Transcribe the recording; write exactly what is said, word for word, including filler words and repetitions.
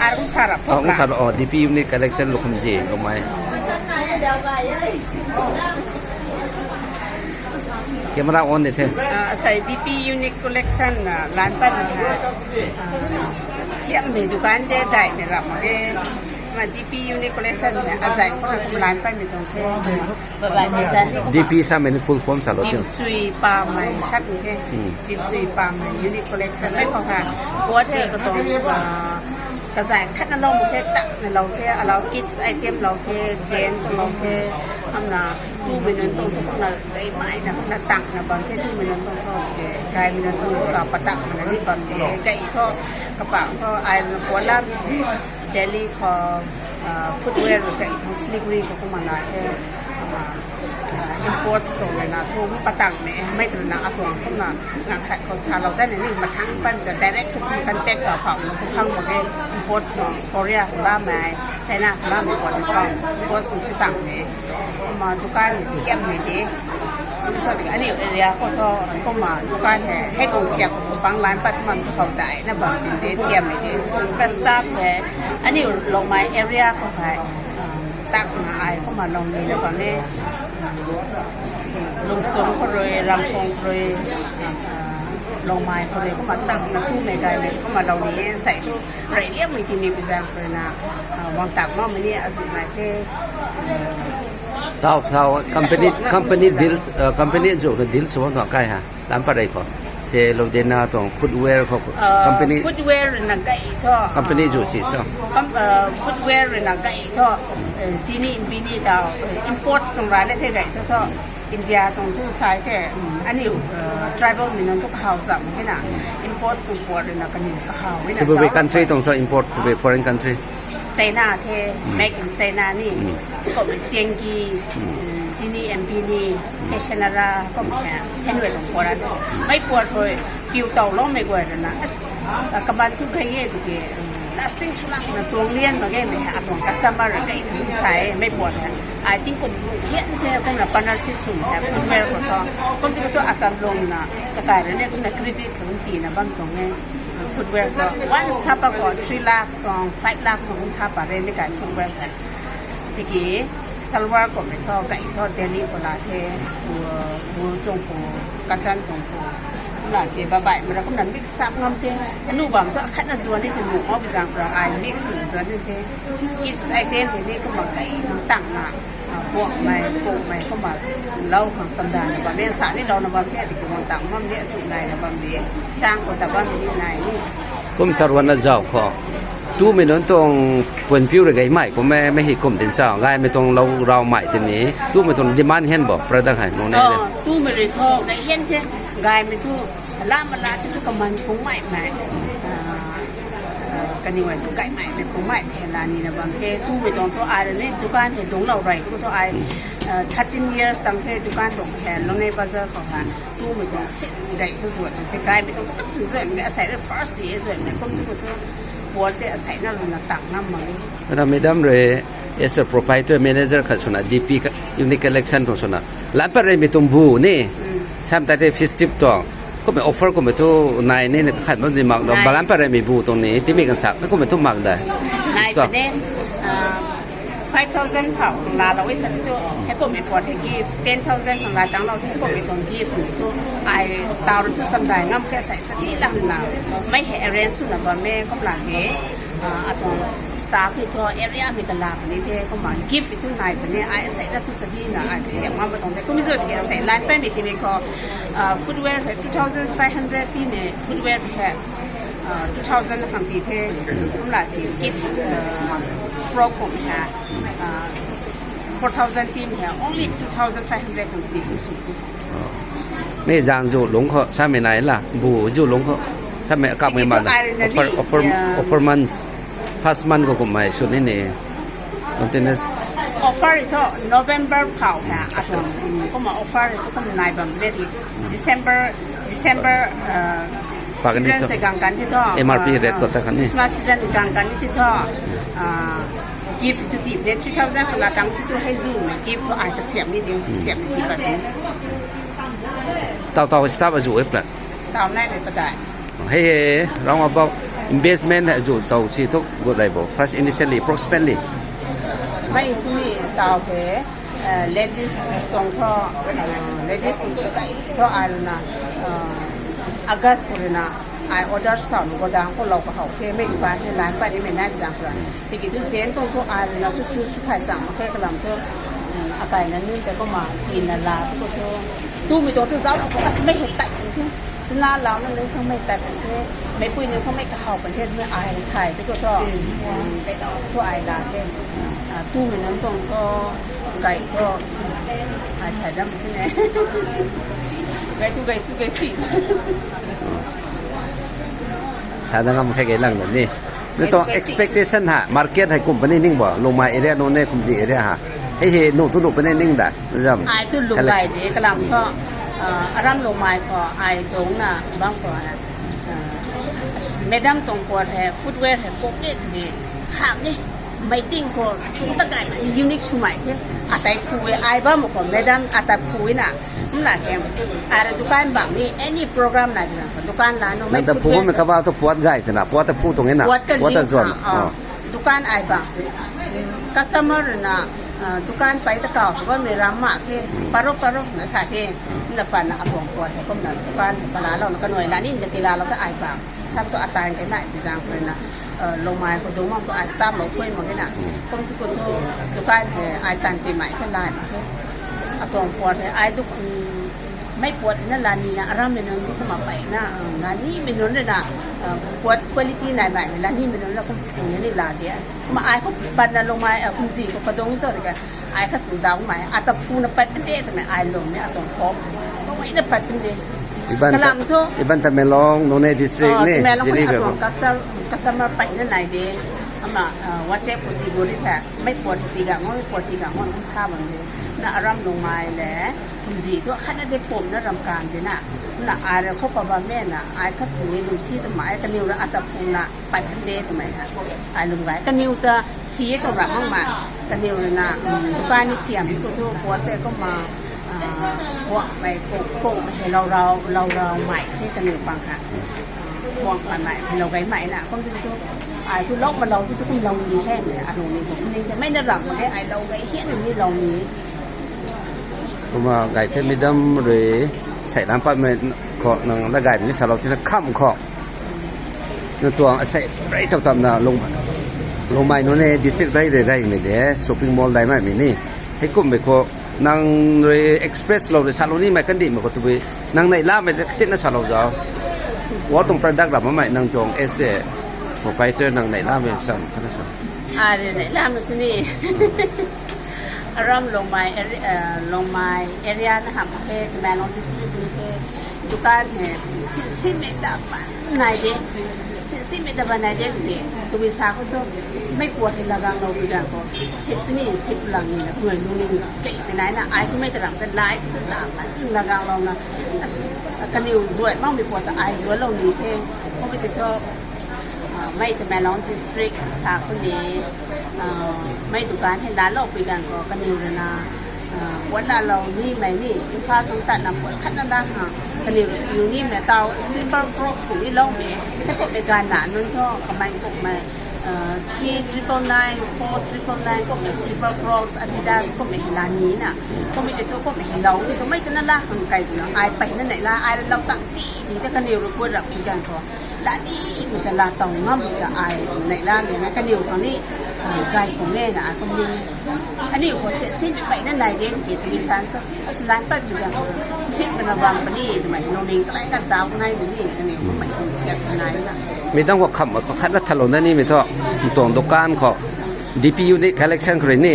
Ar kum sa rap thok Ang la. Sa oh, D P Unique Collection Lukhumzi, lumai. Camera on de the. Ah, asai D P Unique Collection, ah, lan pan na. Ah, siam me dukan de dai me rap ma ke. Ma D P Unique Collection na azai ko kum lan pan me tong the. Bye bye, me zan ni ko D P ma. Sa me ni full form sa lo tio. Dimsui pa mai sat ni ke. Hmm. Dimsui pa mai Unique Collection mai ko ha. Buat he ko tong, ah, kazai khat na lo mu the, tak na lo the, alau kids item lo the, jent lo the, amna tu minun tong tu na, dei mai na, na tang na bam the, tu minun tong tong the, gay minun tong tong ka patak na ni bam the, gay tho, kapang tho, ai na ko lam, Delhi ko, ah, footwear gay tho, slippery ko kumna la the, ah, ah, imports tong na thu, patang me, mai tu na atuang kumna, nang khat ko sa lo da ni, mathang pan da direct to contact ka pa, na ko khang mo ke, imports tong, Korea la mai, China la mai ko ni ko, imports tong tang me. Kumna dukan ni thiam ni de. Kumna sa ni aniu area khou thu, kumna dukan hei, hei kung thiak khou pang lan pat man khou dai na bam tin de thiam ni de. Kumna staff hei, aniu Longmai area khou hei, ah, tak na ai, kumna Longmai na bam e. Lungsung khou rui, Ramphong khou rui, ah, Longmai khou rui, kumna tak na tu me gay me, kumna Longmai e, sai tu, rey liam mi ti mi bizang khou rui na, ah, wang tak ma mi ni azu mai the. Tau, tau, company, company deals, uh, company zu na deals wo na kai ha. Lam pat rey khou. Se lo de na tuang footwear khou. Uh, company, footwear na gay tho. Company zu si so. Com-, uh, footwear na gay tho. Uh, zini bini tau, uh, imports tuang ra le the gay tho tho. India tuang tu sai the, um, aniu, uh, tribal mi nunc tu kahaw sam ke na. Imports tuang port na kaniw kahaw e na. Tu be country tuang so import tu be foreign country. China the, hmm, make in China ni, hmm, kum chianggi, hmm, eh, zini M P ni, hmm, stationery, kum, eh, henwei lung pora. Mei pora koi, piu tau lou mei guay rui na, as, ah, kaman tu kai ye tu ke, mm, lasting swlak na tuang lian ma ge mei, atuang customer kai tu sai, mei pora. I think kum lian the, kum na partnership sw the, footwear khou so, kum tu tu atan lung na, kakai rui na, kum na credit kum ti na bam tuang e. Footwear khou once thapa khou three lakhs tuang, five lakhs tuang thapa re ni kai footwear khou. Tiki salwar khou mei thu, kai thu Delhi khou la the, bu, bu tuang pu, cotton tuang pu. Na ke babai mara kumna mix up ngam the. Anu bam thu akhat na zuan ni the, nu mau bizang pra ai mix sw zuan ni the. Kids item the ni kumna kai tang na. Ah, puakmei, puakmei, kumna lou khang samdan na bam e, sa ni lou na bam the, tiki wang tang bam de, asu nai na bam de, chang khou ta bam ni nai ni. Kum tarwan na zau khou. Tumei nunc tuang puan piu rui gaymei kum e, mei hei kum tin sa, gaymei tuang lou raumei tin ni, tumei tuang demand hen bo, product hei, nung ne de. Oh, tumei rui thu, gay hen the, gaymei thu, Lam ala ti tu kaman kung mai mai. Ah, ah, kaniw ai tu kai mai mai kung mai mai la ni na bam the. Tumei tuang thu ai rui ni dukan hei dungclou rey tu thu ai, ah, thirteen years tang the dukan tuang hei Longney Bazar khou ha. Tumei tuang sin gay thu zuat tuang the, gaymei tuang thu kat sin zuat ni asei rui first day zuat ni kum tu thu puat te asei na rui na tang ngam mak e. Ra madam rui as a proprietor manager khat swna D P ka, Unique Collection tuang swna. Lam pat reymei tuang bu ni. Sam ta te festive tuang. Kummei offer kummei thu nai ni, ni kakhat bam di mak lo. Nai. Balam pat reymei bu tuang ni, timi kan sak, kummei thu mak dai. Nai. Iska. Kane, ah, five thousand phau laalou e sa tu, hei kummei for the gift, ten thousand phau laa tang lou, tu kummei tuang gift tu, ai tau tu samdai ngam ke sai sa ni lam na. Mei hei arrange swna bam e, kum la ke, ah, atuang staff ni thu, area mi ta laa ni the, kumna gift tu nai puni, ai sai na tu sa di na, ai siam ngam tuang the, kum zut ke sai line pe mi timi khou, ah, footwear hei two thousand five hundred ti mei footwear hei, ah, two thousand khang ti the, kum la ti kids, ah, frock kum hei, ah, four thousand ti mei hei, only two thousand five hundred khang ti kum sw the. Mei zang zu lung khou, samei nai la, bu zu lung khou, samei akak mei ma la, offer, offer, yeah, offer months. First month khou kummei sw ni ni. Continuous. Offer thu November phau na, atuang, mm, kumna offer thu kum nai bam le ti. December, December, uh, season se gang kan ti thu. M R P rate khou ta kan ni. Christmas season gang kan ti thu. Uh, gift tu tip le three thousand khou laa tang ti thu hei zu mei gift thu ai kasiam ni de, siam ni ti pat ni. Tau tau staff azu e plan. Tau nai mei patai. Hei hei, round about Investment hei zu tow si thu gut rei bo. First initially, approximately. Mei thu ni taw the, uh, ladies tuang thu, uh, ladies tuang thu kai thu ai rui na, uh, August khou rui na, ai orders taw nu godang khou lou kahou the, mei dukan hei line pat ni mei nai zang khou rui. Tiki thu zen tuang thu ai rui na thu chu su thai sang mak khe kalam thu, um, akai na nunc tei kumna tina la thu khou thu. Tumei tuang thu zauc rau khou as mei hei tat the. Tuna lau na nunc khang mei tat the. Meipui nunc khang mei kahou pan the, mei ai thai thu khou thu. Um, kai tau thu ai la the. Ah, tumei nunc tuang thu, kai thu, ai thai dam the ne. Kai thu kai su kai si. Sa da ngam khe gay lang ni. Ni tuang expectation ha, market hei kum puni ning bo, Lungmei area nunc ne, Kumji area ha. Hei hei nu tu nu puni ning da, zam. Ai tu Lungmei de, kalam khou, ah, aram Lungmei khou, ai tuang na, bang khou, ah, madam tuang khou hei, footwear hei, pocket ni, kham ni, mei ting khou, tuang ta gay mei, unique swmei the, atai phu e, ai bam khou, madam atai phu e na, mla ke, ai rui dukan bam ni, any program na, dukan la nu, mei Nang ta phu footwear bam mei kaba tu puat gay the na, puat ta phu tuang e na, Puat kan puat ta ni, zuan. ah, ah. Oh. Dukan ai bang se. Customer na, ah, dukan pai ta kau, tu bam ni ram mak the, parok parok na sa the, na pan na atuang puat hei, kum na dukan hei pala lou na kanuai la ni, na tila lou ta ai bang. Sam tu atan kai nai, pi zang khou na, ah, Lungmei khou dung mak tu ai staff lou khui mak na. Kum tu khou thu dukan hei ai tan ti mai ta lai mak the. Atuang puat hei ai duk, um, Mei puat na lani na aram mei nunc kumna pey na, ah, lani mei nunc rui na, ah, puat quality nai mei na lani mei nunc na kum phu na ni la de. Kumna ai khou pat na Lungmei, ah, Kumji khou padung zo de ka. Ai kha sw dau mei, ata phu na pat de twmei ai lung ni atuang khou. Kum na pat de. Iban ta, Kalam thu. Iban Tamenglong, Noney district Ah, ni, Tamenglong Zili ni ka atuang customer, customer pey na nai de. Ama, ah, WhatsApp khou ti gu ri tha. Mei puat ti ga ngo, mei puat ti ga ngo, kum tha bam de. Na aram Lungmei le. Kumji thu khatna de pum na ram kan de na. Na ai rui khou pa bam mei na, ai khat si ni lum si twmei, kaniw rui ata phu na, pat de twmei na. Ai lum gay, kaniw ta si e tuang ram mak ma. Kaniw rui na, um, dukan ni thiam ni khou thu, puat te kumna, ah, puak mei, kung, kung mei hei lou rau, lou rau mei the kaniw pang kha. Ah, puak mei mei hei lou gay mei na, kum tu thu, ai thu lou ma lou thu, thu kum lou ni hei mei, alung ni khou kum ni the, mei na ram mak ge, ai lou gay hian ni lou ni. Kumna gay the madam rui, sei lam pat mei khou nang la gay ni salou tina kham khou. Na tuang asei rei tap tap na Lung, Lungmei nunc e district rei rei rei mei de, shopping mall dai mei mei ni. Hei kum mei khou, nang rui express lou rui salou ni mei kandih mei khou tabui. Nang neihla mei de tina salou zau. Wa tuang product ram mei nang tuang as a proprietor nang neihla mei sam, kana sam. Ai rui neihla mei tu ni. Aram Lungmei area, eh, Lungmei area na ham the, Tamenglong district ni the, dukan hei, sin sin mei ta ban nai de, sin sin mei ta ban nai de, de, tabui sa khou so, ismei puat hei lagang lou bi gan khou, sip ni, sip lang ni na, kumna lung ni, kei mei nai na, ai tu mei ta ram ta lai, tu ta ban lagang lou na, as, kaniw zuat mak mei puat ta ai zuat lou ni the, kum mei tu thu, Ah, mei Tamenglong district sa khou ni, ah, mei dukan hei laalou pui ganv khou kaniw rui na, ah, puat laalou ni mei ni, Imphal tuang tat na puat khat na la khang, kaniw rui piu ni mei taw slipper Crocs khou ni lou mei, hei kummei ganv na nunc thu kamei kummei, ah, three triple nine, four triple nine kummei slipper Crocs, Adidas kummei hei la ni na, kummei tei thu kummei hei lou ni thu mei tana la khang kai twna, ai pey na nei la, ai rui lou tang ti ni ta kaniw rui puat rap pui ganv khou. Lani mei ta la taw ngam ta ai neihla ni na kaniw khang ni, ah, gay khou nge na ai kum ni. Aniw khou se sin pey na nai de ki tini san sa. As lan pat bi da khou sin na bam puni twmei nung ning kalai kan taw nai ni ni kaniw khou mei kum kiat nai na. Mi dang khou kham khou khat na thalou na ni mi thu. Tuang dukan khou D P U ni collection khou rui ni.